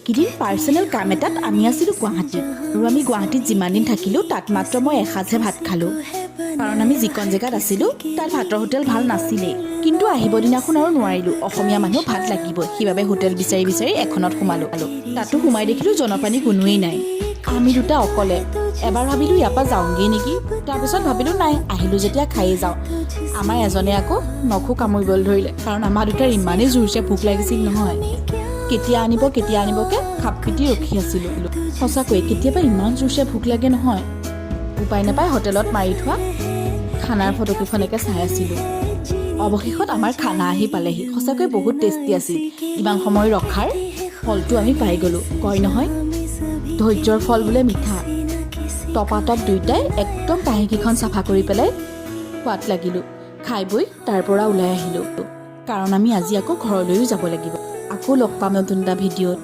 এইকেইদিন পাৰ্চনেল কাম এটাত আমি আছিলোঁ গুৱাহাটীত আৰু আমি গুৱাহাটীত যিমান দিন থাকিলোঁ, তাত মাত্ৰ মই এসাঁজহে ভাত খালোঁ, কাৰণ আমি যিকণ জেগাত আছিলোঁ তাত ভাতৰ হোটেল ভাল নাছিলেই। কিন্তু আহিব দিনাখন আৰু নোৱাৰিলোঁ। অসমীয়া মানুহ, ভাত লাগিবই। সেইবাবে হোটেল বিচাৰি বিচাৰি এখনত সোমালোঁ। তাতো সোমাই দেখিলোঁ জনপ্ৰাণী কোনোৱেই নাই, আমি দুটা অকলে। এবাৰ ভাবিলোঁ ইয়াৰ পৰা যাওঁগৈ নেকি। তাৰপিছত ভাবিলোঁ, নাই, আহিলোঁ যেতিয়া খায়েই যাওঁ। আমাৰ এজনে আকৌ নখো কামুৰিবলৈ ধৰিলে, কাৰণ আমাৰ দুটাৰ ইমানেই জোৰছে ভোক লাগিছিল নহয়, কেতিয়া আনিব কেতিয়া আনিবকে খাপ পিটি ৰখি আছিলোঁ। সঁচাকৈ কেতিয়াবা ইমান জোৰছে ভোক লাগে নহয়, উপায় নাপাই হোটেলত মাৰি থোৱা খানাৰ ফটোকেইখনকে চাই আছিলোঁ। অৱশেষত আমাৰ খানা আহি পালেহি। সঁচাকৈ বহুত টেষ্টি আছিল। ইমান সময় ৰখাৰ ফলটো আমি পাই গ'লোঁ। কয় নহয়, ধৈৰ্যৰ ফল বোলে মিঠা। টপাটপ দুয়োটাই একদম কাঁহীকেইখন চাফা কৰি পেলাই খোৱাত লাগিলোঁ। খাই বৈ তাৰ পৰা ওলাই আহিলোঁ, কাৰণ আমি আজি আকৌ ঘৰলৈও যাব লাগিব। আকৌ লগ পাম নতুন এটা ভিডিঅ'ত।